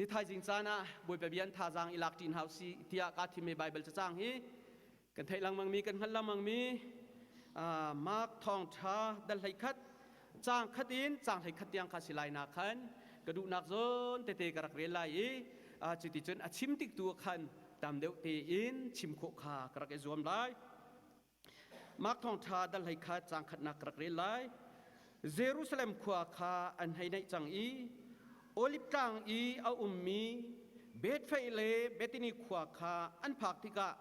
Ni thaizing caan ah Bawipa bia an thazaang i lak ṭi hna usih tiah kaa thimmi Baibal cacang hi kan theih lengmangmi kan hngalh lengmangmi Mark thawngṭha dal 11 caang khat in caang 11 tiang kha si lai na khan ka duhnak zawn tete ka rak rel lai i cuticun a chim tik tu khan tam deuh tein chim khawh kha ka rak i zuam lai. Mark thawngṭha dal 11 caang khatnak ka rak rel lai. Jerusalem khua kha an hei naih cang i Oliv tlang i a ummi Bethphage le Bethany khua kha an phak tikah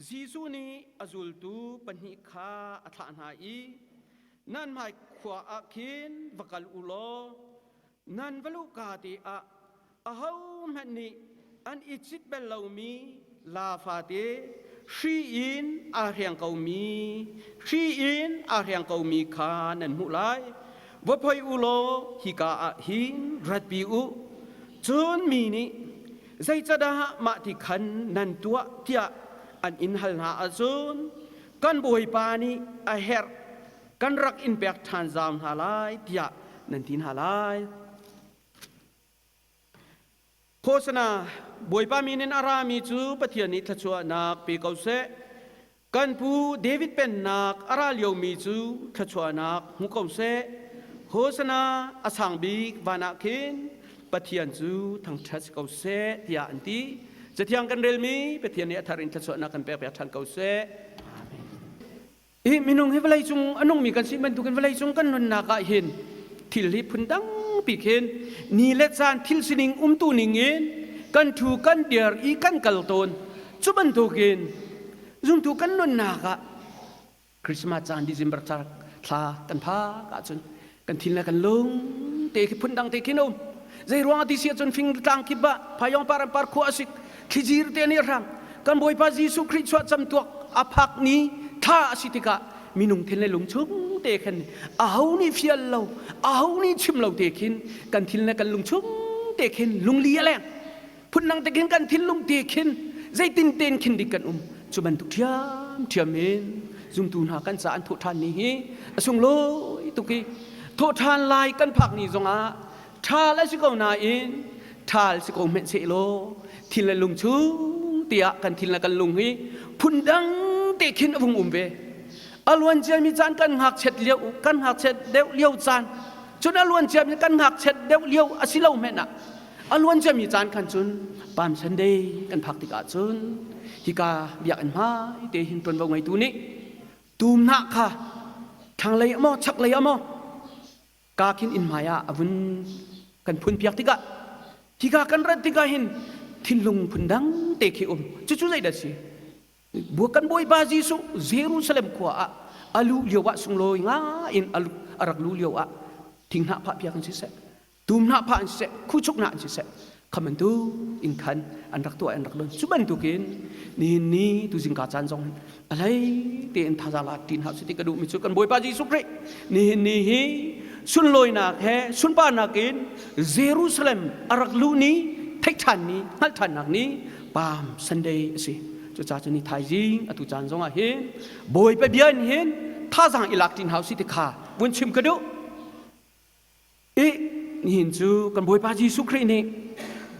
Jesuh nih a zultu pahnih kha a thlah hna i nan hmai khua ah khin va kal u law nan va luhka te ah ahohmanh nih an i cit bal lomi laa fate hri in aa hreng komi hri in aa hreng komi kha nan hmuh lai. Va phoi u law hika ah hin ratpi u. Cun mi nih zeicadah mah ti khan nan tuah tiah an in hal hna ahcun kan Bawipa nih a herh kan rak in pek ṭhan zau hna lai tiah nan ti hna lai. Hosana, Bawipa min in a rami cu Pathian nih thluachuahnak pe ko seh. Kan pu David pennak a ra liomi cu thluachuahnak hmu ko seh. Hosana, a sang bik van ah khin Pathian cu thangṭhat si ko seh, tiah an ti. Cathiang kan relmi Pathian nih a thar in thluachuahnak kan pekpiak ṭhan ko seh. Amen. Hi minung hi vawlei cung a nungmi kan si bantukin vawlei cung kan nunnak ah hin thil hi phun dangpi khin ni le caan thil sining umtu ning in kan thu kan dir i kan kal tawn. Cu bantukin zumtu kan nunnak ah Christmas caan December thla kan phak ahcun kan thin le kan lung te khi phun dang te khin um. Zei ruang ti si ahcun fing tlang kip ah phayong par an par khua asik thlijir te nih hrang kan Bawipa Jesuh Khrih chuah cam tuak a phak ni thla a si tikah minung thin le lung chung te khan aho nih fial lo aho nih chim lo te khin kan thin le kan lung chung te khin lungli a leng phundang te khin kan thinlung te khin zeitin ten khin dik kan um cu bantuk ṭhiam ṭhiam in zumtu hna kan ca an thawh ṭhan ni hi a sunglawi tuk i thawh ṭhan lai kan phak ni zongah ṭhal a si ko nain ṭhal si ko hmenh seh law thil le lung chung tiah kan thil le kan lung hi phundang te khin a vung um ve a luan ciami caan kan ngakchiat lio kan ngakchiat deuh lio caan cun a luan ciami kan ngakchiat deuh lio a si lo hmenh ah A luan ciami caan khan cun Palm Sunday kan phak tikah cun hika biakinn hmai te hin ṭuanvo ngeitu nih tumhnah kha thlanglei ah maw chaklei ah maw ka khin inn hmai ah a vun kan phun piak tikah hika kan rat tikah hin thinlung phundang te khi um cucu zeidah si kan Bawipa Jesuh Jerusalem khua ah a luh lio ah sunglawi ngai in a rak luh lio ah thinghnah phah piak in siseh tum hna pha an siseh khuchuk hna an siseh khamantu in khan an rak tuah an rak don cu bantukin nihin ni tu zingka caan zong a hlei tein thazaang la tin hau ti ka duhmi cu kan Bawipa Jesuh Khrih nihin ni hi sunlawinak he sunparnak in Jerusalem a rak luh ni theih ṭhan ni hngalh ṭhannak ni Palm Sunday a si cucaah cu ni thaizing atu caan zong ah hin Bawipa bia in hin thazaang i lak ṭin hau si ti kha vun chim ka duh I nihin cu kan Bawipa Jesuh Khrih nih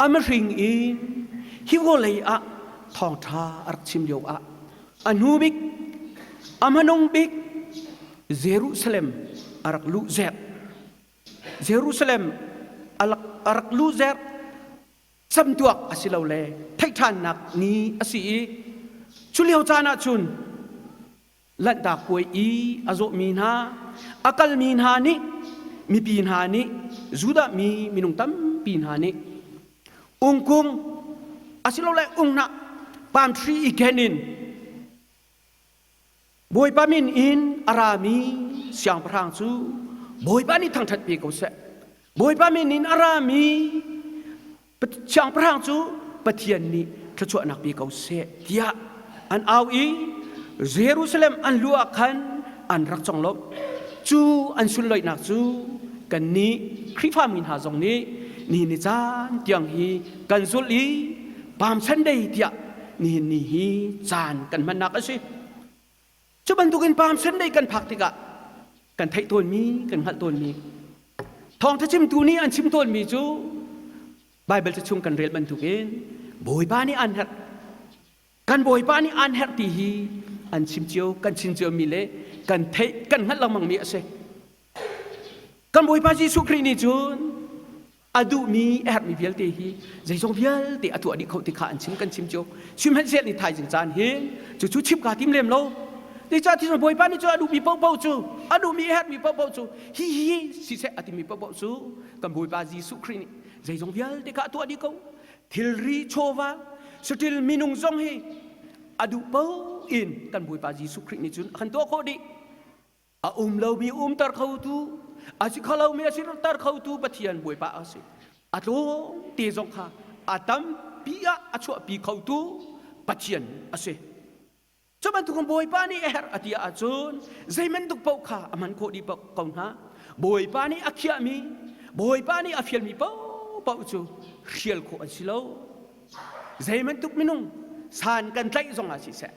a mihring in hi vawlei ah thawngṭha a rak chim lio ah a hnu bik a hmanung bik Jerusalem a rak luh zerh Jerusalem a rak luh zerh camtuak a si lo le theihṭhannak ni a si i cu lio caan ah cun Lanhtak puai i a zawhmi hna, a kalmi hna nih, mipi hna nih, Judah mi minung tampi hna nih ungkung asilole unghnah palm tree i ken in Bawipa min in a rami siangpahrang cu Bawipa nih thangṭhat pe ko seh. Bawipa min in a rami Siangpahrang cu Pathian nih thluachuahnak pe ko seh tiah an au i Jerusalem an luh ah khan an rak conglawmh. Cu an sunloihnak cu kannih Khrihfami hna zong nih nihin ni caan tiang hi kan zulh i Palm Sunday tiah nihin ni hi caan kan hmannak a si. Cu bantukin Palm Sunday kan phak tikah kan theih tawnmi, kan hngalh tawnmi thawngṭha chimtu nih an chim tawnmi cu Baibal ca chung kan rel bantukin Bawipa nih aan herh. Kan Bawipa nih aan herh ti hi an chim cio, kan chim ciomi le kan theih, kan hngalh lengmangmi a si. Kan Bawipa Jesuh Khrih nih cun a duhmi a herhmi vialte hi zeizong vialte a tuah dih kho ti kha an chim kan chim cio. Sihmanhsehlaw ni thaizing caan hin cucu chim kaa tim lem lo. Zeicah ti Bawipa nih cun a duhmi paohpaoh cu a duhmi a herhmi paohpaoh cu hi hi siseh a timi paohpaoh cu kan Bawipa Jesuh Khrih nih zeizong vialte kha a tuah dih ko. Thilri chawva saṭil minung zong hi a duh paoh in kan Bawipa Jesuh Khrih nih cun a kan tuah khawh dih. A um lomi umter khotu, a si kho lomi a siter khotu Pathian Bawipa a si. A tlawm te zong kha a tampi ah a chuahpi khotu Pathian a si. Cu bantukin Bawipa nih a herh a ti ahcun zeibantuk paoh kha a hman khawh dih ko hna. Bawipa nih a khiahmi, Bawipa nih a fialmi paohpaoh cu hrial khawh an si lo. Zeibantuk minung san kan tlaih zongah siseh,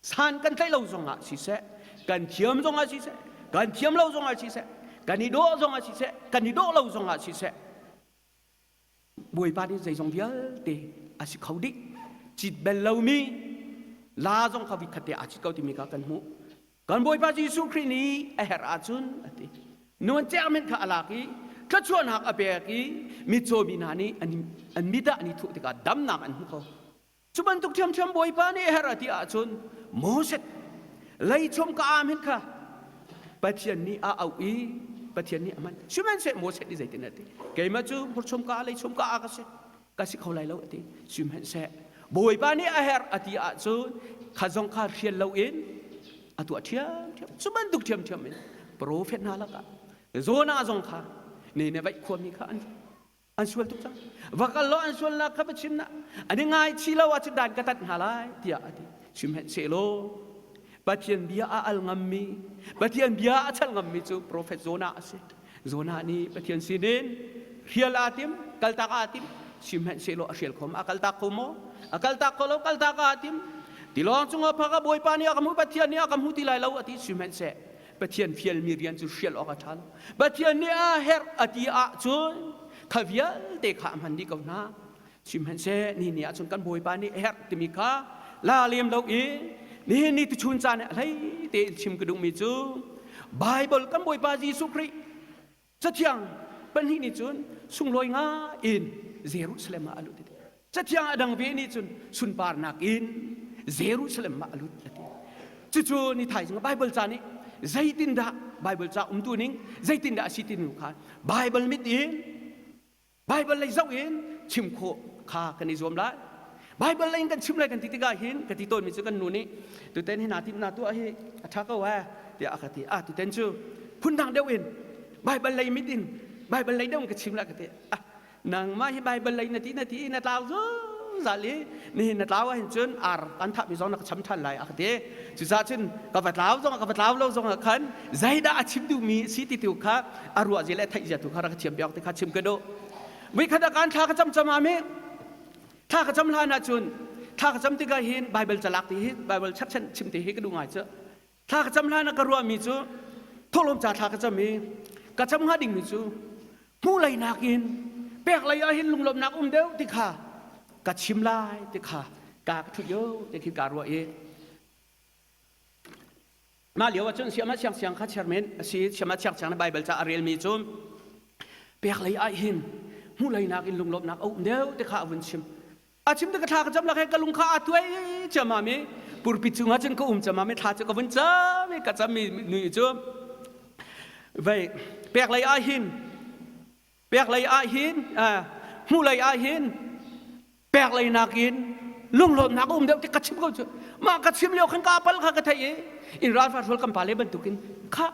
san kan tlaih lo zongah siseh, kan thiam zongah siseh, kan thiam lo zongah siseh, kan i dawh zongah siseh, kan i dawh lo zongah siseh, Bawipa nih zeizong vialte a si kho dih. Cit bel lomi la zong kha vikhat te aa cit ko timi kha kan hmuh. Kan Bawipa Jesuh Khrih nih a herh ahcun a ti. Nuan cermen kha a lak i thluachuahnak a pek i mitcaw mi hna nih an mit ah an i thuh tikah damnak an hmu kho. Cu bantuk ṭhiamṭhiam Bawipa nih a herh a ti ahcun Moses leichom ka aam hin kha Pathian nih a auh i Pathian nih a hman. Sihmanhseh Moses nih zeitin a ti? Keimah cu hmurchom ka leichom ka a ka si. Ka si kho lai lo a ti. Sihmanhseh Bawipa nih a herh a ti ahcun kha zong kha hrial loin a tuah ṭhiamṭhiam. Cu bantuk ṭhiamṭhiam in profet hna lakah Jonah zong kha Nineveh khuami kha an an sual tuk cang va kal law an sualnak kha va chim na an i ngaichih lo ahcun dan ka tat hna lai tiah a ti sihmanhsehlaw Pathian bia a al ngammi Pathian bia a chal ngammi cu profet Jonah a si Jonah nih Pathian sinin hrial aa tim kaltak aa tim sihmanhsehlaw a hrial kho ma a kaltak kho maw a kaltak kho lo kaltak aa tim tilawng cungah phak a bawipa nih a ka hmu Pathian nih a ka hmu ti lai lo a ti sihmanhseh Pathian fialmi rian cu hrial awk a ṭha lo. Pathian nih a herh a ti ahcun kha vialte kha a hman dih ko hna. Sihmanhseh ni ni ahcun kan Bawipa nih a herh timi kha la lem lo i nihin ni tuchun caan ah hlei tein chim ka duhmi cu Baibal kan Bawipa Jesuh Khrih Cathiang pahnih nih cun sunglawi ngai in Jerusalem ah a lut. Cathiang a dang ve nih cun sunparnak in Jerusalem ah a lut a ti. Cucu ni thaizing Bible ca nih zeitindah Bible ca umtu ning zeitindah a si ti nu kha Bible mit in Bible lei zoh in chim khawh kha kan i zuam lai. Bible lei in kan chim lai kan ti tikah hin ka ti tawnmi cu kan nu nih tuten hi naa timh naa tuah hi a ṭha ko eh tiah a ka ti. Ah tuten cu phundang deuh in Bible lei mit in Bible lei deuh in ka chim lai ka ti. Ah nangmah hi Bible lei na ti na ti na tlau zungzal i nihin na tlau ahhin cun ar kan thahmi zong na ka cham ṭhan lai a ka ti. Cucaah cun ka va tlau zong ka va tlau lo zong ah khan zeidah a chim duhmi si ti tu kha a ruah zia le a theih zia tu kha rak ka thiam piak ti kha chim ka duh. Voikhat ah kan thla ka cam cam ah mi thla ka cam hlan ahcun thla ka cam tikah hin Bible calak ti hi Bible chapchan chim ti hi ka duh ngai cu. Thla ka cam hlan ah ka ruahmi cu thawhlawm ca thla ka cam i ka cam hnga dingmi cu hmuh lei nakin pek lei ah hin lunglawmhnak um deuh ti kha ka chim lai ti kha ka ka ṭhut yo ti khi kaa ruah i mah lio ahcun siama siang siang kha chairman a si siama siang siang na Bible ca a relmi cu pek lei ah hin hmuh lei nakin lunglawmhnak a um deuh ti kha a vun chim a chim ti ka thla ka cam lak he ka lung kha a tuai ciamam i purpit cungah cun ka um ciamam i thla cu ka vun cam i ka cam mi nu cu vei pek lei ah hin pek lei ah hin hmuh lei ah hin pek lei nakin lunglawmhnak a um deuh ti ka chim ko cu mah ka chim lio khan ka apal kha ka theih i in ralfa hrual kan pale bantukin kha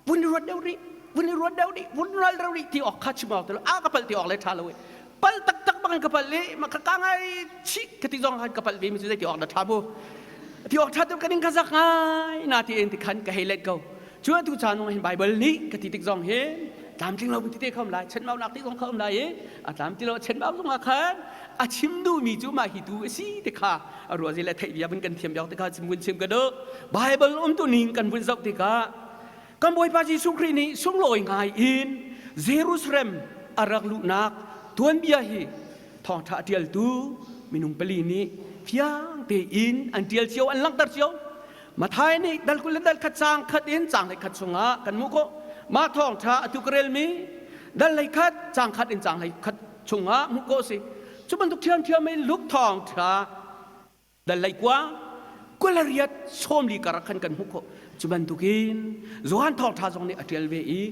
vun i ruat deuh rih vun i ruat deuh rih vun ral deuh rih ti awk kha chim awk ti lo a ka palh ti awk le ṭha lo i pal taktak bangin ka palh i ma ka ka ngai chih ka ti zong khan ka palh ve mi cu zei ti awk na ṭha mu ti awk ṭha tu ka ning ka zak ngai na ti in ti khan ka hei let ko cu atu caan zong hin Bible nih ka ti tik zong hin tlamtling lo ti te khom lai chenmaunak ti zong kha um lai i a tlam ti lo chenmau zong ah khan a chim duhmi cu mah hi tu a si ti kha a ruah zi le theih bia vun kan thiam biak ti kha chim vun chim ka duh Bible um tu ning kan vun zoh tikah Kan Bawipa Jesuh Khrih nih sunglawi ngai in Jerusalem a rak luhnak tuanbia hi. Thawngṭha a ṭialtu minung pali nih fiang tein an ṭial cio, an langhter cio. Matthai nih dal 20 le dal khat caang khat in caang 11 chungah kan hmuh khawh. Mah thawngṭha atu ka relmi dal 11 caang khat in caang 11 chungah hmuh khawh a si. Cu bantuk ṭhiamṭhiam in Luke thawngṭha dal 19 28 40 kar ah khan kan hmuh khawh. Cu bantukin Johan thawngṭha zong nih a ṭial ve i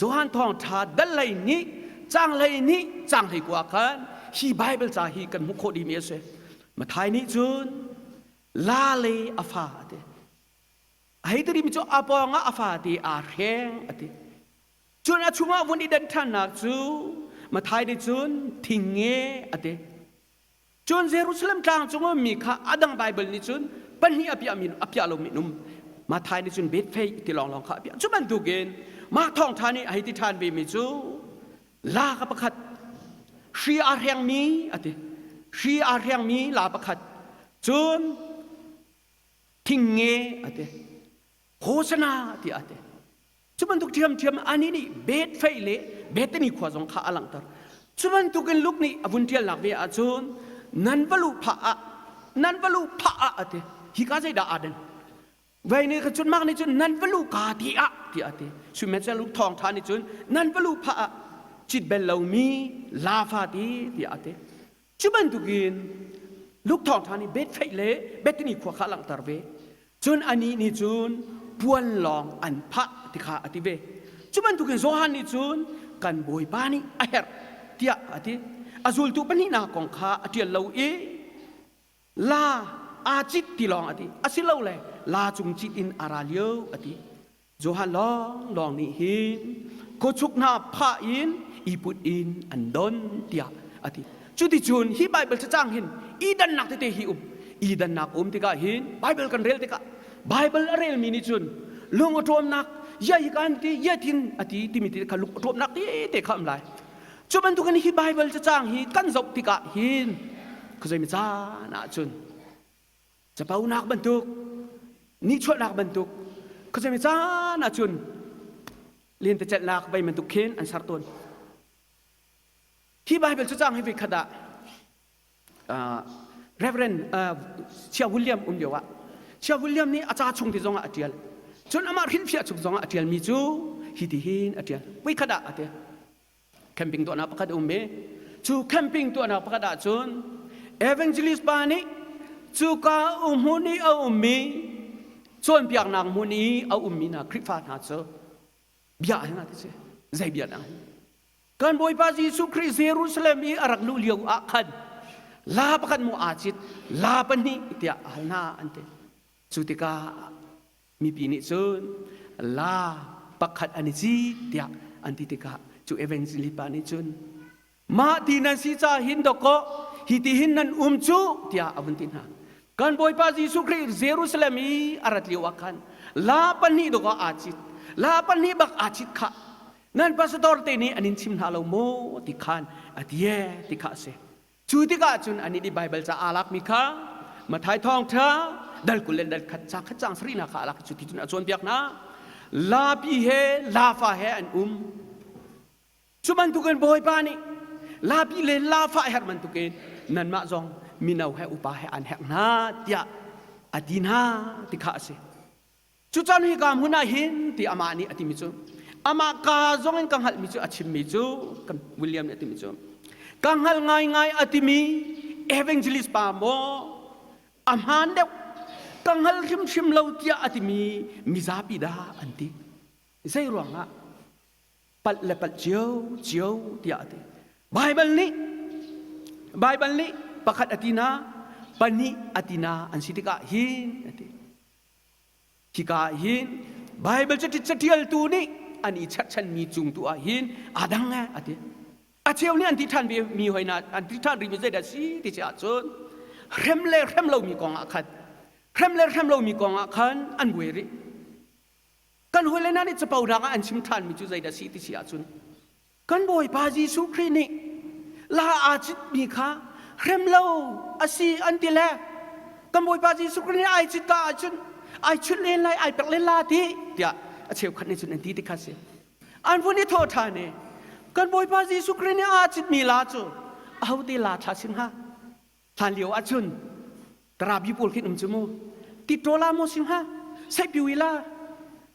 Johan thawngṭha dal 12 caang 12 caang 19 khan hi Baibal ca hi kan hmuh khawh dihmi a si. Matthai nih cun la le a fa a ti. A hei timi cu a pawng ah a fa ti aa hreng a ti. Cun a chungah vun i den ṭhannak cu Matthai nih cun thingnge a ti. Cun Jerusalem tlang cung ummi kha a dang Baibal nih cun pahnih a piah mi a piah lomi an um. Matthai nih cun Bethphage ti lawnglawng kha a piah. Cu bantukin mah thawngṭha nih a hei ti ṭhan ve mi cu la ka pakhat hri aa hrengmi a ti. Hri aa hrengmi la pakhat cun thingnge a ti. Hosana tiah a ti. Cu bantuk ṭhiamṭhiam anih nih Bethphage le Bethany khua zong kha a langhter. Cu bantukin Luke nih a vun ṭialnak ve ahcun nan va luh phah ah nan va luh phah ah a ti. Hika zeidah aa den? Vei nih cun Mark nih cun nan va luh ka ti ah tiah a ti. Sihmanhsehlaw Luke thawngṭha nih cun nan va luh phah ah cit bel lomi lafa ti tiah a ti. Cu bantukin Luke thawngṭha nih Bethphage le Bethany khua kha a langhter ve. Cun anih nih cun puan lawng an phah ti kha a ti ve. Cu bantukin Johan nih cun kan Bawipa nih a herh tiah a ti. A zultu pahnihnak kong kha a ṭial lo i la aa cit ti lawng a ti. Asilole la cung cit in a ra lio a ti. Johan lawnglawng nih hin khuachuk hna phah in i put in an don tiah a ti. Cuticun hi Baibal cacang hin i dannak tete hi um. I dannak um tikah hin Baibal kan rel tikah Baibal a relmi nih cun lung a ṭawmnak ya hi kan ti ya tin a ti timi ti kha lung a ṭawmnak tete kha um lai. Cu bantukin hi Baibal cacang hi kan zoh tikah hin khuazei mi caan ah cun caponak bantuk nihchuahnak bantuk khuazei caan ahcun lentecelhnak vei bantuk khin an ser tawn. Hi Baibal cacang hi voikhat ah Reverend Chia William um lio ah Chia William nih a ca chung ti zongah a ṭial. Cun amah hrinhfiah chung zongah a ṭialmi cu hi ti hin a ṭial. Voikhat ah a ti. Camping tuahnak pakhat a um i cu camping tuahnak pakhat ah cun evangelist pa nih cuka hmun i a ummi cawnpiaknak hmun i a ummi hna Khrihfa hna cu bia a hna ti si zei bia dah kan Bawipa Jesuh Khrih Jerusalem i a rak luh lio ah khan la pakhat mu aa cit la pahnih tiah a hal hna an ti cu tikah Mipi nih cun la pakhat an i cit tiah an ti tikah cu evangelist pa nih cun mah ti nan si ca hin dawkaw hi ti hin nan um cu tiah a vun ti hna. Kan Bawipa Jesuh Khrih Jerusalem i a rat lio ah khan la pahnih dawkaw aa cit. La pahnih bak aa cit khah. Nan pastor te nih an in chim hna lo maw ti khan a ti e ti kha a si. Cu tikah cun anih nih Baibal ca aa lakmi kha Matthai thawngṭha dal 20 le dal khat ca khat caang sarihnak kha aa lak i cuti cun a cawnpiak hna. Lapi he lafa he an um. Cu bantukin Bawipa nih lapi le lafa a herh bantukin nanmah zong mino he upa he aan herh hna tiah a ti hna ti kha a si. Cucan hika hmun ah hin ti amah nih a timi cu amah ka zong in ka hngalhmi cu a chimmi cu kan William nih a timi cu ka hngal ngaingai a timi evangelist pa maw a hmaan deuh ka hngal hrimhrim lo tiah a timi mizapi dah an ti zei ruangah palh le palh cio cio tiah a ti Baibal nih Baibal nih pakhat a ti na pahnih a ti na an si tikah hin a ti Hika ah hin Baibal caṭialtu nih an i cherhchanmi cung tu ah hin aa dang eh a ti. A cheu nih an ti ṭhan mi hoi na an ti ṭhan rihmi zeidah si ti si ahcun hrem le hrem lomi kong ah khan hrem le hrem lomi kong ah khan an buai rih. Kan hawile hna nih capo nak ah an chim ṭhanmi cu zeidah si ti si ahcun Kan Bawipa Jesuh Khrih nih la aa citmi kha hrem lo a si an ti le kan Bawipa Jesuh Khrih nih ai cit ka ahcun ai chut len lai ai pek len la ti tiah a cheukhat nih cun an ti ti kha si. An vun i thawh ṭhan i kan Bawipa Jesuh Khrih nih aa citmi la cu Ahote la thla sin hnga? Hlan lio ahcun tarabi pawl khin um cu mu. Ti ṭawla maw si hnga? Saipiu ila,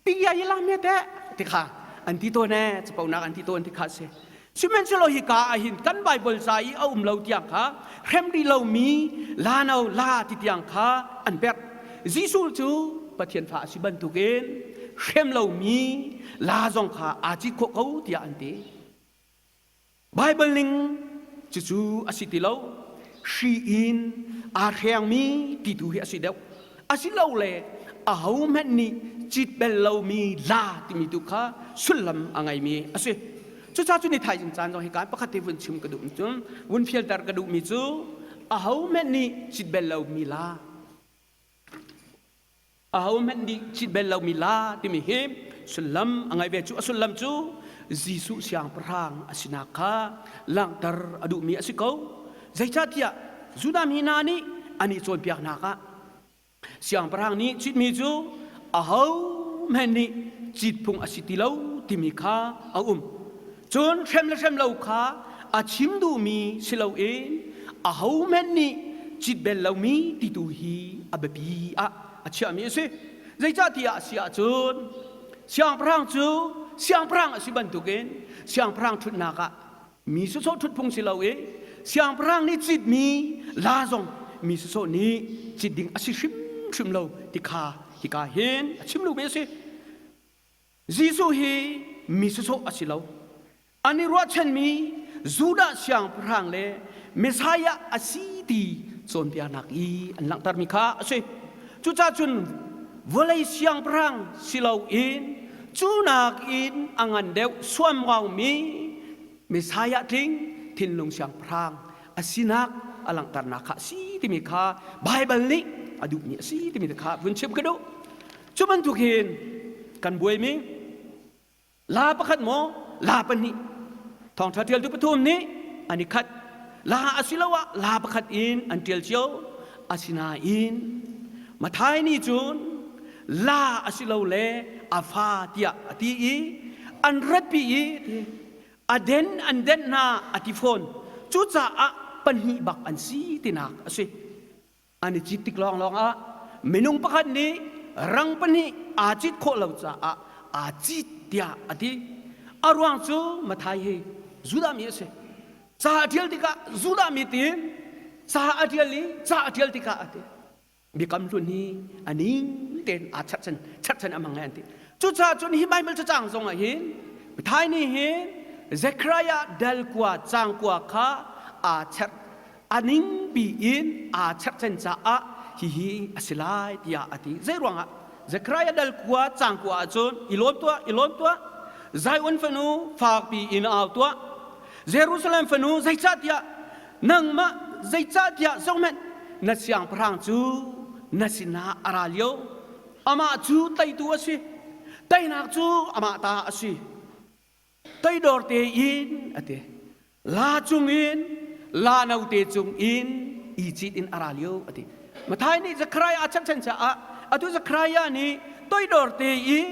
piya ila me teh ti kha an ti tawn ee, caponak an ti tawn ti kha si. Sihmanhsehlaw hika ah hin kan Baibal ca i a um lo tiang kha hrem rih lomi la no la ti tiang kha an perh. Jesuh cu Pathian fa a si bantukin hrem lomi la zong kha aa cit khawh ko tiah an ti. Baibal ning cucu a si ti lo. Hri in aa hrengmi ti tu hi a si deuh. Asilole ahohmanh nih cit bel lomi la timi tu kha sullam a ngeimi a si. Cucaah cu ni thaizing caan zong hi kaan pakhat te vun chim ka duh cun vun fialter ka duhmi cu ahohmanh nih cit bel lomi la ahohmanh nih cit bel lomi la timi hi sullam a ngei ve cu a sullam cu Jesuh siangpahrang a sinak kha langhter a duhmi a si ko. Zeicahtiah Judah mi hna nih an i cawnpiaknak ah siangpahrang nih citmi cu ahohmanh nih cit phung a si ti lo timi kha a um. Cun hrem le hrem lo kha a chim duhmi si loin ahohmanh nih cit bel lomi ti tu hi a biapi ah a chiahmi a si. Zeicahtiah a si ahcun siangpahrang cu siangpahrang a si bantukin siangpahrang ṭhutnak ah mi sawsawh ṭhut phung si lo i siangpahrang nih citmi la zong mi sawsawh nih cit ding a si hrimhrim lo ti kha hika hin a chim duhmi a si. Jesuh hi mi sawsawh a si lo. An i ruahchanmi Judah siangpahrang le Messiah a si ti cawnpiaknak i an langhtermi kha a si. Cucaah cun vawlei siangpahrang si loin cu nakin a ngan deuh suamraumi Messiah tling thinlung siangpahrang a sinak a langhternak kha a si timi kha Baibal nih a duhmi a si timi kha vun chim ka duh. Cu bantuk hin kan buaimi La pakhat maw la pahnih thawngṭha ṭialtu pathum nih an i khat la asiloah la pakhat in an ṭial cio asinain Mathai nih cun la asilole a fa tiah a ti i an ratpi i a den an denh hna a ti fawn cucaah pahnih bak an si tinak a si An i cit tik lawnglawng ah minung pakhat nih rang pahnih aa cit khawh lo caah aa cit tiah a ti. A ruang cu Mathai hi Judah mi a si. Ca a ṭial tikah Judah mi tiin ca a ṭial i ca a ṭial tikah a ti. Biakam hlun hi a ning tein aa cherhchan cherhchan a hmang an ti. Cucaah cun hi Baibal cacang zong ah hin Mathai nih hin Zechariah dal kua caang kua kha aa cherh a ningpi in aa cherhchan caah hihi a si lai tiah a ti. Zei ruangah? Zekhariah dal khua caang kua ahcun i lawm tuah, i lawm tuah. Zion fanu fakpi in au tuah. Jerusalem fanu zeicahtiah nangmah zeicahtiah zohhmanh na siangpahrang cu na sinah a ra lio. Amah cu teitu a si. Teinak cu amah ta a si. Toidor tein a ti. La cungin la note cungin i cit in a ra lio a ti. Mathai nih Zechariah a cherhchan caah atu Zechariah nih toidor tein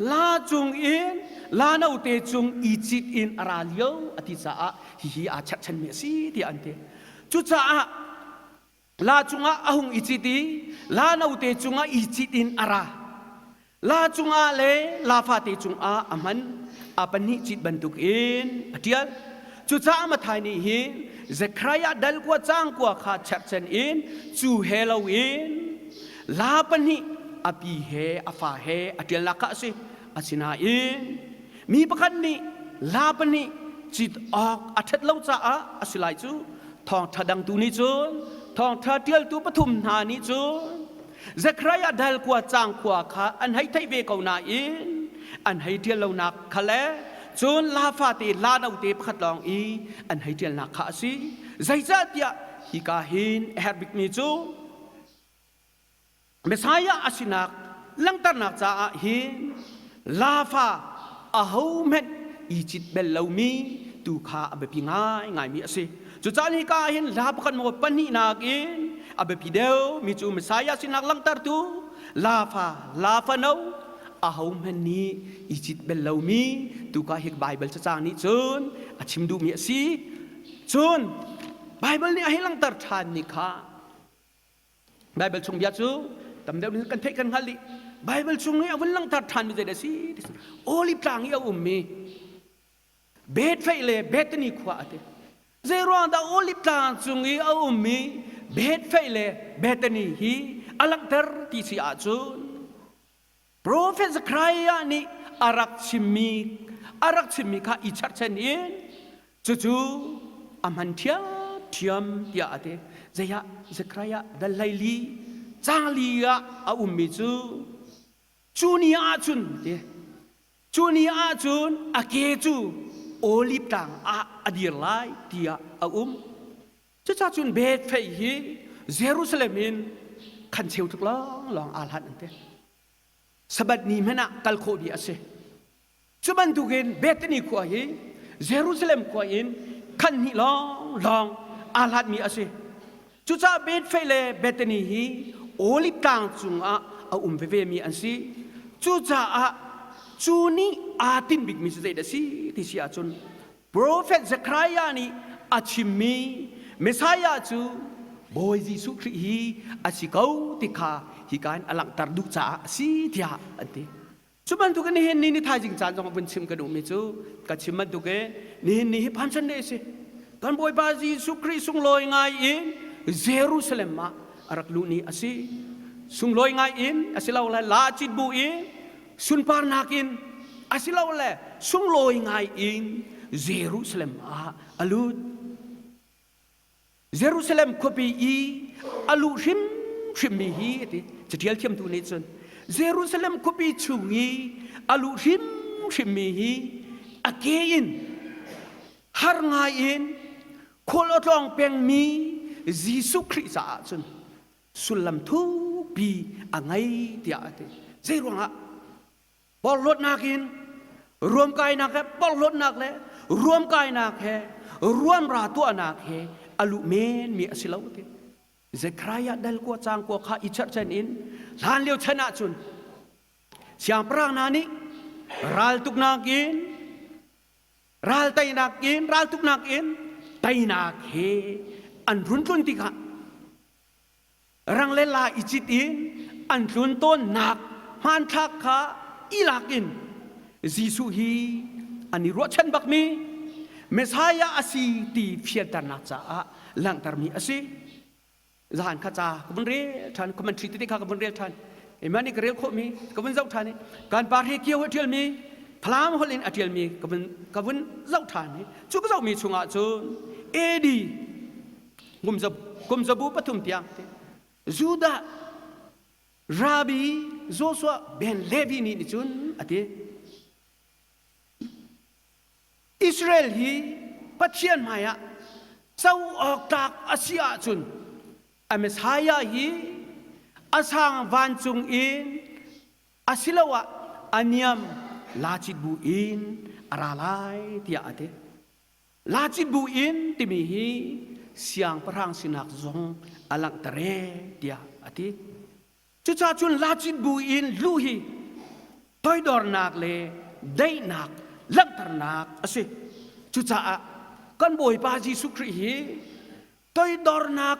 la cungin la note cung i cit in a ra lio a ti caah hihi aa cherhchanmi a si tiah an ti. Cucaah la cungah a hung i cit i la note cungah i cit in a ra. La cungah le la fate cungah a hman a pahnih cit bantukin a ṭial. Cucaah Mathai nih hin Zekhariah dal kua caang kua kha cherhchan in cu he loin la pahnih a pi he a fa he a ṭialnak kha a si. Asinain mi pakhat nih la pahnih cit awk a ṭhat lo caah a si lai cu thawngṭha dangtu nih cun thawngṭha ṭialtu pathum hna nih cun Zekhariah dal kua caang khua kha an hei theih ve ko nain an hei ṭial lonak kha le cun la fate la note pakhat lawng i an hei ṭialnak kha a si. Zeicahtiah hika hin a herh bikmi cu Messiah a sinak langhternak caah hin lafa ahohmanh i cit bel lomi tu kha a biapi ngaingaimi a si. Cucaah hika ah hin la pakhat maw pahnihnak in a biapi deuh mi cu Messiah sinak langhtertu lafa lafa no ahohmanh nih i cit bel lomi tu kha hi Baibal cacang nih cun a chim duhmi a si. Cun. Baibal nih a hei langhter ṭhan ni kha Baibal chung bia cu tam deuh nih kan theih kan hngalh dih. Baibal chung i a vun langhter ṭhanmi zeidah a si? Olive tlang i a ummi Bethfeih le Bethany khua a ti. Zeiruang dah Olive tlang cung i a ummi Bethfeih le Bethany hi a langhter ti si ahcun Profet Zechariah nih a rak chimmi a rak chimmi kha i cherhchan in cucu a hman ṭhiamṭhiam tiah a ti. Zeiah Zechariah dal 14 caang li ah a ummi cu cu ni ahcun ti cu ni ahcun a ke cu oliv tlang ah a dir lai tiah a um. Cucaah cun Bethfeih hi Jerusalem in khan cheu tluk lawnglawng aa hlat an ti. Sabbath ni hmanh ah kal khawh dih a si. Cu bantukin Bethany khua hi Jerusalem khua in khan hnih lawnglawng aa hlatmi a si. Cucaah Bethfeih le Bethany hi Olive tlang cungah a um veve mi an si. Cucaah cu nih aa tinh bikmi cu zeidah a si ti si ahcun Profet Zechariah nih a chimmi Messiah cu Bawi Jesuh Khrih hi a si ko ti kha hika in a langhter duh caah a si tiah an ti. Cu bantukin nihin ni ni thaizing caan zong vun chim ka duhmi cu ka chim bantukin nihin ni hi Palm Sunday a si. Kan Bawipa Jesuh Khrih sunglawi ngai in Jerusalem ah a rak luh ni a si. Sunglawi ngai in a si lo le la cit bu in sunparnak in asilole sunglawi ngai in Jerusalem ah a lut. Jerusalem khuapi i a luh hrimhrimmi hi ti caṭial thiamtu nih cun Jerusalem khuapi chung i a luh hrimhrimmi hi a ke in har ngai in khual a tlawng pengmi Jesuh Khrih caah cun sullam thukpi a ngei tiah a ti. Zeiruangah porhlawtnak in ruamkainak he porhlawtnak le ruamkainak he ruamra tuahnak he a luh menmi a si lo ti. Zekhariah dal kua cang kua kha i cherhchan in hlan lio chan ahcun siangpahrang hna nih raltuknak in ral teinak in raltuknak in teinak he an run tlun tikah rang le la i cit in an tlun tawnnak hmanthlak kha i lak in Jesuh hi an i ruahchan bakmi Messiah a si ti fianternak caah langhtermi a si. Zahan kha ca ka vun rel ṭhan commentary tete kha ka vun rel ṭhan Emma nih ka rel khawhmi ka vun zoh ṭhan i kan pa Hre Kio a ṭialmi Falam holh in a ṭialmi ka vun ka vun zoh ṭhan i cu ka zohmi chungah cun AD kum zabu pathum tiang Judah Rabbi Joshua ben Levi nih cun a ti Israel hi Pathian hmaiah co awk tlak a si ahcun a Messiah hi a sang vancung in asiloah a niam lacit bu in a ra lai tiah a ti. Lacit bu in timi hi siangpahrang sinak zong a langhter e tiah a ti. Cucaah cun lacit bu in luh hi toidornak le daihnak langhternak a si. Cucaah kan Bawipa Jesuh Khrih hi toidornak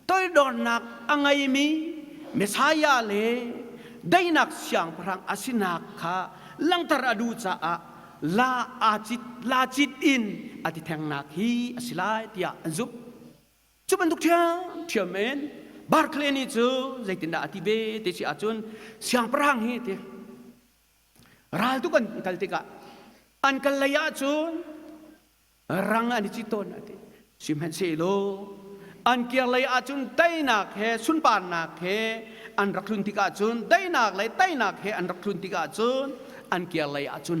toidornak a ngeimi Messiah le daihnak siangpahrang a sinak kha langhter a duh caah la aa cit la cit in a ti thengnak hi a si lai tiah an zumh. Cu bantuk ṭhiamṭhiam in Barclay nih cu zeitindah a ti ve ti si ahcun siangpahrang hi ti ral tuk an kal tikah an kal lei ahcun rang an i cit tawn a ti. Sihmanhsehlaw an kir lei ahcun teinak he sunparnak he an rak tlun tikah cun daihnak le teinak he an rak tlun tikah cun an kir lei ahcun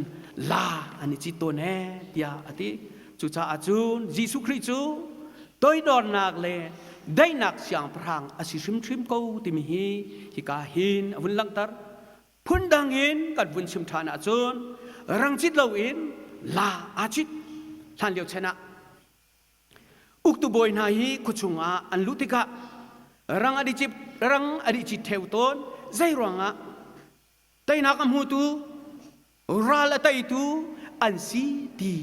la an i cit tawn ee tiah a ti. Cucaah cun Jesuh Khrih cu toidornak le daihnak siangpahrang a si hrimhrim ko timi hi hika hin a vun langhter. Phundang in kan vun chim ṭhan ahcun rangcit loin la aa cit. Hlan lio chan ah uktu bawi hna hi khuachung ah an luh tikah rang an i cip rang an i cit ṭheo tawn. Zei ruangah teinak a hmutu ral a teitu an si ti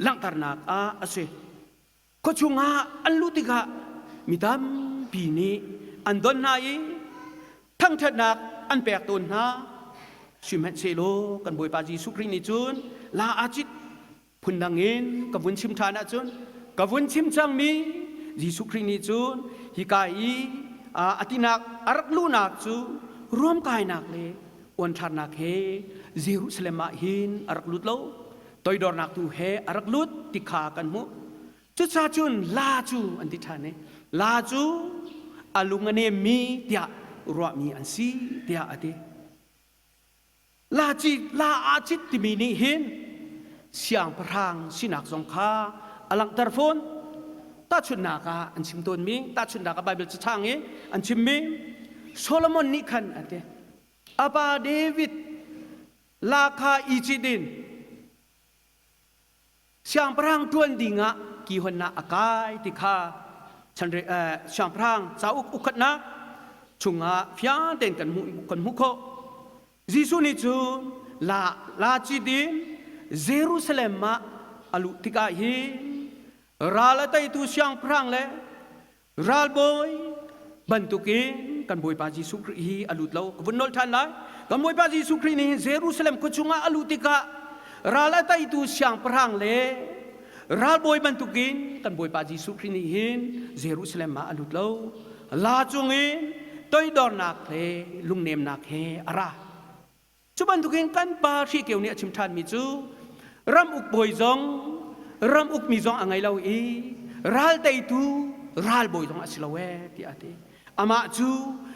langhternak ah a si. Khuachung ah an luh tikah mi tampi nih an don hna i thangṭhatnak an pek tawn hna. Sihmanhsehlaw kan Bawipa Jesuh Khrih nih cun la aa cit. Phundang in ka vun chim ṭhan ahcun ka vun chim cangmi Jesuh Khrih nih cun hika i a tinak a rak luhnak cu ruamkainak le uanthlarnak he Jerusalem ah hin a rak lut lo. Toidornak tu he a rak lut ti kha kan hmuh. Cucaah cun la cu an ti ṭhan i la cu a lung a nemmi tiah ruahmi an si tiah a ti. La ci la aa cit timi nih hin siangpahrang sinak zong kha a langhter fawn. Tahchunhnak ah an chim tawnmi, tahchunhnak ah Baibal cachang i an chimmi Solomon nih khan an ti. A pa David la kha i cit in Siangpahrang ṭuan dingah kihonnak a kai ti kha siangpahrang cauk ukhatnak chungah fiang tein kan hmuh kan hmuh khawh. Jesuh nih cun la la cit in Jerusalem ah a luh tikah hin ral a teitu siangpahrang le Ralbawi bantukin kan Bawipa Jesuh Khrih hi a lut lo. Ka vun nolh ṭhan lai. Kan Bawipa Jesuh Khrih nih Jerusalem khua chungah a luh tikah ral a teitu siangpahrang le ralbawi bantukin kan Bawipa Jesuh Khrih nih hin Jerusalem ah a lut lo. La cungin toidornak le lungnemnak he a ra. Cu bantukin kan pa Hri Kio nih a chim ṭhanmi cu ram uk bawi zong ram ukmi zong a ngei lo i ral teitu ralbawi zong a si lo ee tiah a ti. Amah cu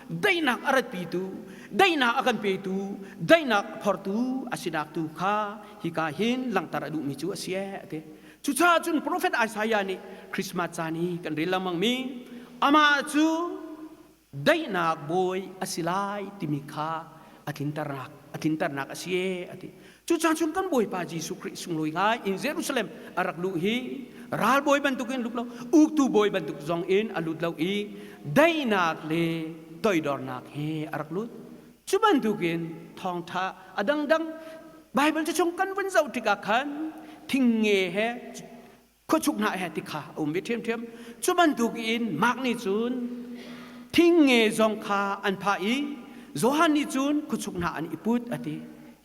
daihnak a ratpitu, daihnak a kan petu, daihnak a phortu a sinak tu kha hika hin langhter a duhmi cu a si ee a ti. Cucaah cun profet Isaiah nih Christmas caan i kan rel lengmangmi amah cu daihnak bawi a si lai timi kha a tlinternak a tlinternak a si ee a ti. Cucaah cun kan Bawipa Jesuh Khrih sunglawi ngai in Jerusalem a rak luh hi ralbawi bantukin lut lo, uktu bawi bantuk zong in a lut lo i daihnak le toidornak he a rak lut. Cu bantukin thawngṭha a dangdang Baibal cu chung kan vun zoh tikah khan thingnge he khuachuk hna he ti kha a um ve ṭhiamṭhiam. Cu bantuk in Mark nih cun thingnge zong kha an phah i Johan nih cun khuachuk hna an i put a ti.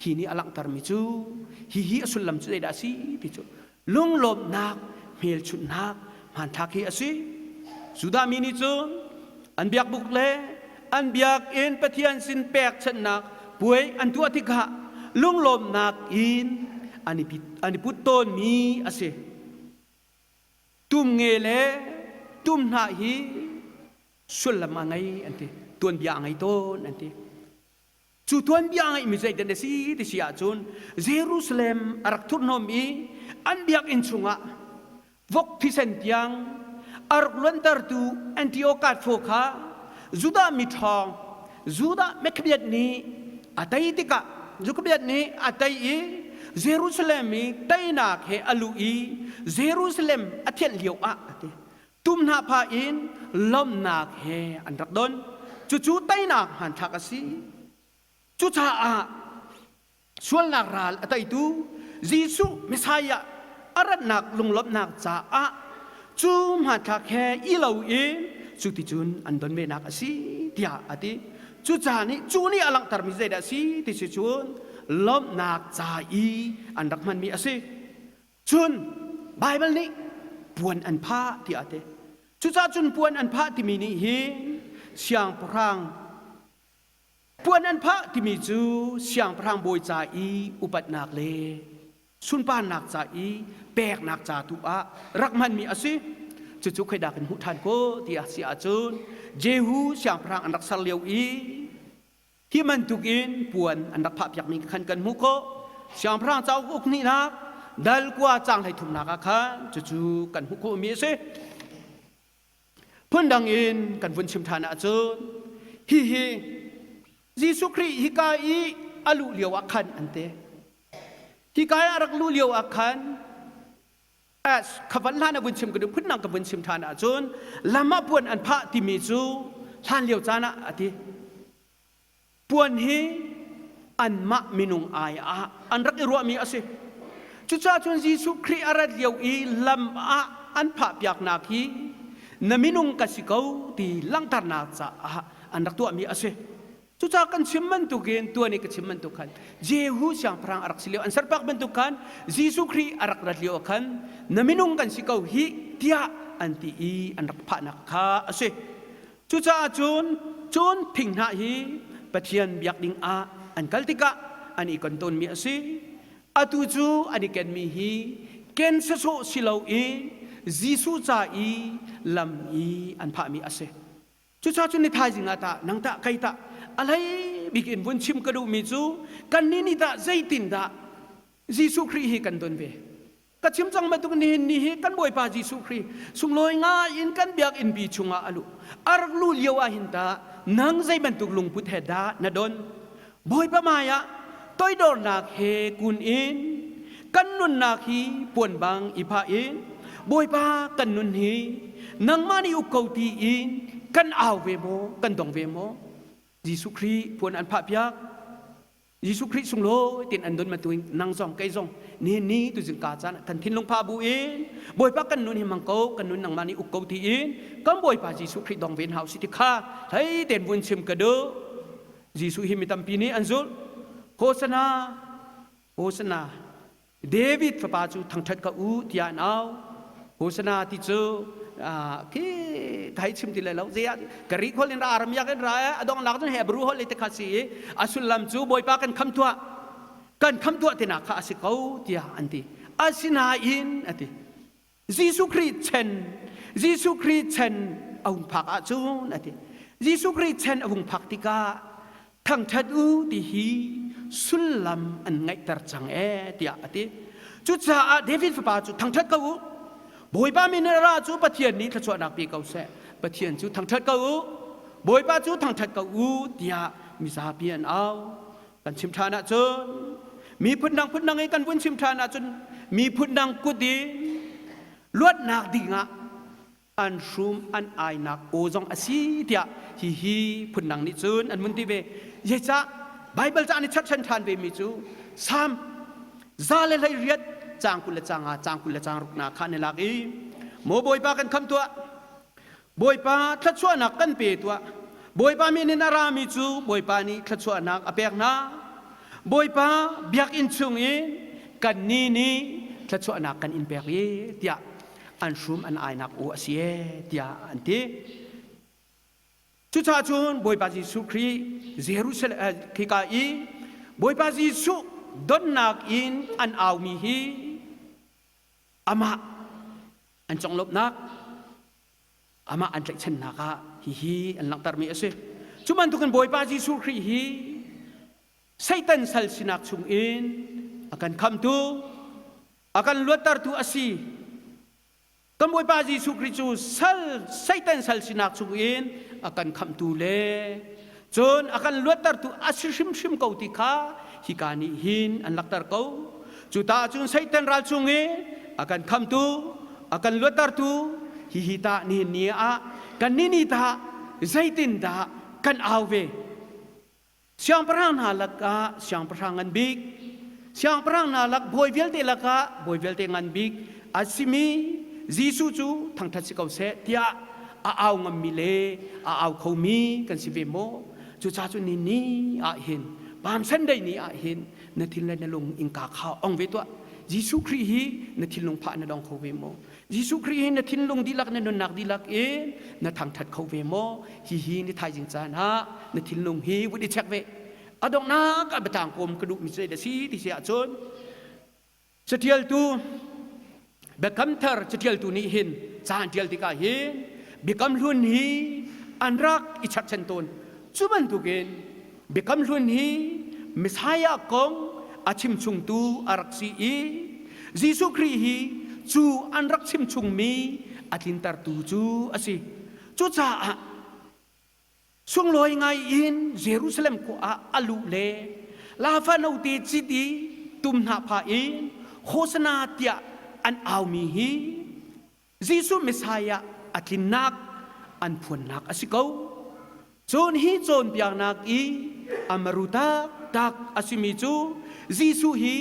Hi nih a langhtermi cu hihi a sullam cu zeidah a si ti cu lunglawmhnak hmelchunhnak hmanthlak hi a si. Judah mi nih cun an biakbuk le an biakinn Pathian sin pekchanhnak puai an tuah tikah lunglawmhnak in an i put tawnmi a si. Tum nge le tum hnah hi sullam a ngei an ti. Tuanbia a ngei tawn an ti. Cu tuanbia a ngeihmi zeitin a si ti si ahcun Jerusalem a rak thurhnawm i an biakinn chungah vok thisen tiang a rak luantertu Antiochus phaw kha Judah mi ṭhawng Judah Maccabean nih a tei tikah Maccabean nih a tei i Jerusalem i teinak he a luh i Jerusalem a thianh lio ah a ti. Tum hna pha in lawmhnak he an rak don. Cucu teinak hmanthlak a si. Cucaah sualnak ral a teitu Jesuh Messiah a ratnak lunglawmhnak caah cu hmanthlak he i lo in cu ticun an don venak a si tiah a ti. Cucaah nih cu nih a langhtermi zeidah a si ti si cun lawmhnak ca i an rak hmanmi a si. Cun Baibal nih puan an phah tiah a ti. Cucaah cun puan an phah timi nih hin siangpahrang Puan an phah timi cu siangpahrang bawi ca i upatnak le sunparnak ca i peknak ca tu ah rak hmanmi a si. Cucu khoidah kan hmuh ṭhan ko ti a si ahcun Jehu siangpahrang an rak ser lio i hi bantukin puan an rak phahpiakmi khan kan hmuh khawh. Siangpahrang cauk uk hnihnak dal kua caang 33nak ah khan cucu kan hmuh khawhmi a si. Phundang in kan vun chim ṭhan ahcun hihi Jesuh Khrih hika i a luh lio ah khan an ti. Hika i a rak luh lio ah khan kha van hlan a vun chim ka duh phundang ka vun chim ṭhan ahcun lam ah puan an phah timi cu hlan lio caan ah a ti. Puan hi anmah minung ai ah an rak i ruahmi a si. Cucaah cun Jesuh Khrih a rat lio i lam ah an phah piaknak hi na minung ka si ko ti langhternak caah an rak tuahmi a si. Cucaah kan chim bantukin tuan i ka chim bantuk khan Jehu siangpahrang a rak si lio an serpak bantuk khan Jesuh Khrih a rak rat lio ah khan na minung kan si ko hih tiah an ti i an rak phahnak kha a si. Cucaah cun cun thinghnah hi Pathian biak ding ah an kal tikah an i kon tawnmi a si. Atu cu an i kenmi hi ken sawsawh si loin Jesuh ca i lam i an phahmi a si. Cucaah cun ni thaizing ah tah nang tah kei tah a hlei bik in vun chim ka duhmi cu kannih nih tah zeitindah Jesuh Khrih hi kan don ve. Ka chim cang bantuk nihin ni hi kan Bawipa Jesuh Khrih sunglawi ngai in kan biakinn pi chungah a luh. A rak luh lio ah hin tah nang zei bantuk lungput he dah na don? Bawipa hmai ah toidornak he kun in kan nunnak hi puan bang i phah in Bawipa kan nun hi nangmah nih uk ko ti in kan au ve maw kan dong ve maw? Jesuh Khrih puan an phah piak. Jesuh Khrih sunglawi tin an don bantukin nang zong kei zong nihin ni tuzing ka caan kan thinlung pha bu in Bawipa kan nun hi mang ko kan nun nangmah nih uk ko ti in kan Bawipa Jesuh Khrih dong ven hau si ti kha hlei ten vun chim ka duh. Jesuh hi mi tampi nih an zulh. Hosana, Hosana, David fapa cu thangṭhat ka u tiah an au. Hosana ti cu khi ka hei chim ti lai lo. Zei ah Greek holh in ra Aramaic in ra a donghnak cun Hebrew holh te kha si i a sullam cu Bawipa kan kham tuah kan kham tuah tinak kha a si ko tiah an ti. Asinain a ti. Jesuh Khrih chan Jesuh Khrih chan a hung phak ahcun a ti. Jesuh Khrih chan a hung phak tikah thangṭhat u ti hi sullam an ngeihter cang ee tiah a ti. Cucaah David fapa cu thangṭhat ko u. Bawipa min in a ra cu Pathian nih thluachuahnak pe ko seh. Pathian cu thangṭhat ko u. Bawipa cu thangṭhat ko u tiah mizapi an au. Kan chim ṭhan ahcun miphun dang phun dang i kan vun chim ṭhan ahcun miphun dang kut i luatnak dingah an hrum an ainak aw zong a si tiah hihi phun dang nih cun an vun ti ve. Zeicah Baibal ca an i cherhchan ṭhan ve mi cu Salm 118 caang 20 le caang nga caang 20 le caang ruk na kha an i lak i Maw Bawipa kan kham tuah Bawipa thluachuahnak kan pe tuah. Bawipa min in a rami cu Bawipa nih thluachuahnak a pek hna. Bawipa biakinn chung in kannih nih thluachuahnak kan in pek i tiah an hrum an ainak u a si e tiah an ti. Cucaah cun Bawipa Jesuh Khrih Jerusalem khika i Bawipa Jesuh donnak in an aumi hi amah an conglawmhnak amah an tlaihchannak ah hihi an langhtermi a si. Cu bantukin Bawipa Jesuh Khrih hi Satan sal sinak chungin a kan khamtu, a kan luattertu a si. Kan Bawipa Jesuh Khrih cu sal Satan sal sinak chungin a kan khamtu le cun a kan luattertu a si hrimhrim ko ti kha hika nih hin an langhter ko. Cu ta cun Satan ral chung i a kan khamtu, a kan luattertu hihi tah nihin ni ah kan ni ni tah zeitindah kan au ve? Siangpahrang hna lakah siangpahrang ngan bik, siangpahrang hna lak bawi vialte lakah bawi vialte ngan bik a simi Jesuh cu thangṭhat si ko seh tiah a au ngammi le a au khomi kan si ve maw? Cucaah cun ni ni ah hin Palm Sunday ni ah hin na thin le na lung innka kha ong ve tuah. Jesuh Khrih hi na thinlung phah na dong kho ve maw? Jesuh Khrih hi na thinlung dihlak na nunnak dihlak in na thangṭhat kho ve maw? Hihi ni thaizing caan ah na thinlung hi vun i check ve. A donghnak ah biatlang kawm ka duhmi cu zeidah si ti si ahcun Caṭialtu Biakam Thar caṭialtu nih hin ca an ṭial tikah hin Biakam Hlun hi an rak i cherhchan tawn. Cu bantukin Biakam Hlun hi Messiah kong a chimchungtu a rak si i Jesuh Khrih hi cu an rak chimchungmi a tlintertu cu a si. Cucaah Sunglawi ngai in Jerusalem khua ah a luh le Lafa note cit i tum hna pha in Hosana tiah an aumi hi Jesuh Messiah a tlinnak an phuannak a si ko. Cun hi cawnpiaknak i a maru taktak a simi cu Jesuh hi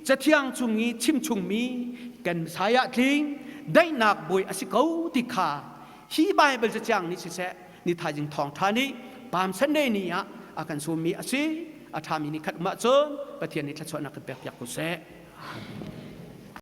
Cathiang chung i chimchungmi kan Messiah tling. daihnak bawi a si ko ti kha hi Baibal cacaang nih siseh ni thaizing thawngṭha nih Palm Sunday ni ah a kan sawmmi a si. A ṭhami ni khat um ahcun Pathian nih thluachuahnak kan pekpiak ko seh. Amen.